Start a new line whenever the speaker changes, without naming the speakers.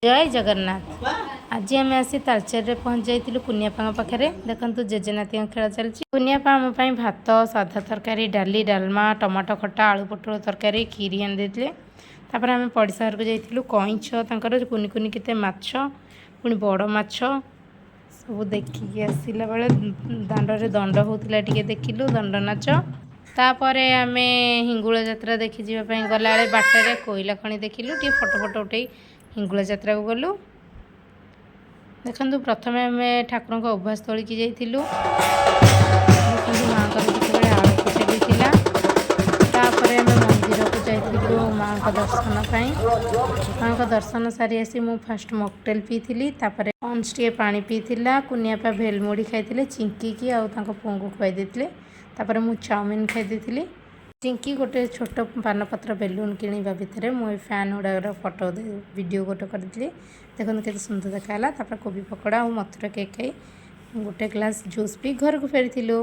ଜୟ ଜଗନ୍ନାଥ। ଆଜି ଆମେ ଆସି ତାଳଚେରରେ ପହଞ୍ଚି ଯାଇଥିଲୁ କୁନିଆପାଙ୍କ ପାଖରେ। ଦେଖନ୍ତୁ, ଜେଜେନାତିଙ୍କ ଖେଳ ଚାଲିଛି। କୁନିଆପା ଆମ ପାଇଁ ଭାତ, ସାଧା ତରକାରୀ, ଡାଲି, ଡାଲମା, ଟମାଟୋ ଖଟା, ଆଳୁ ପୋଟଳ ତରକାରୀ, କ୍ଷୀରି ଆଣି ଦେଇଥିଲେ। ତାପରେ ଆମେ ପଡ଼ିଶା ଘରକୁ ଯାଇଥିଲୁ। କଇଁଛ, ତାଙ୍କର କୁନି କୁନି କେତେ ମାଛ, ପୁଣି ବଡ଼ ମାଛ ସବୁ ଦେଖିକି ଆସିଲା ବେଳେ ଦାଣ୍ଡରେ ଦଣ୍ଡ ହେଉଥିଲା, ଟିକେ ଦେଖିଲୁ ଦଣ୍ଡ ନାଚ। ତାପରେ ଆମେ ହିଙ୍ଗୁଳା ଯାତ୍ରା ଦେଖି ଯିବା ପାଇଁ ଗଲାବେଳେ ବାଟରେ କୋଇଲା ଖଣି ଦେଖିଲୁ। ଟିକେ ଫଟୋ ଫଟୋ ଉଠେଇ ହିଙ୍ଗୁଳା ଯାତ୍ରାକୁ ଗଲୁ। ଦେଖନ୍ତୁ, ପ୍ରଥମେ ଆମେ ଠାକୁରଙ୍କ ଉଭାସ୍ଥଳୀକି ଯାଇଥିଲୁ। ଦେଖନ୍ତୁ, ମାଆଙ୍କର ଯେତେବେଳେ ଆଳତି ଚାଲିଥିଲା। ତାପରେ ଆମେ ମନ୍ଦିରକୁ ଯାଇଥିଲୁ ମାଆଙ୍କ ଦର୍ଶନ ପାଇଁ। ମାଆଙ୍କ ଦର୍ଶନ ସାରି ଆସି ମୁଁ ଫାଷ୍ଟ ମକଟେଲ୍ ପିଇଥିଲି। ତାପରେ ଅଂଶ ଟିକେ ପାଣି ପିଇଥିଲା। କୁନିଆପା ଭେଲମୁଢ଼ି ଖାଇଥିଲେ, ଚିଙ୍କିକି ଆଉ ତାଙ୍କ ପୁଅଙ୍କୁ ଖୁଆଇ ଦେଇଥିଲେ। ତାପରେ ମୁଁ ଚାଉମିନ୍ ଖାଇ ଦେଇଥିଲି। ଚିଙ୍କି ଗୋଟେ ଛୋଟ ପାନପତ୍ର ବେଲୁନ୍ କିଣିବା ଭିତରେ ମୁଁ ଏ ଫ୍ୟାନ୍ ଗୁଡ଼ାକର ଫଟୋ, ଭିଡ଼ିଓ ଗୋଟେ କରିଥିଲି। ଦେଖନ୍ତୁ, କେତେ ସୁନ୍ଦର ଦେଖାଗଲା। ତାପରେ କୋବି ପକୋଡ଼ା ଆଉ ମଥୁରା କେକ୍ ଖାଇ, ଗୋଟେ ଗ୍ଲାସ୍ ଜୁସ୍ ପିଇ ଘରକୁ ଫେରିଥିଲୁ।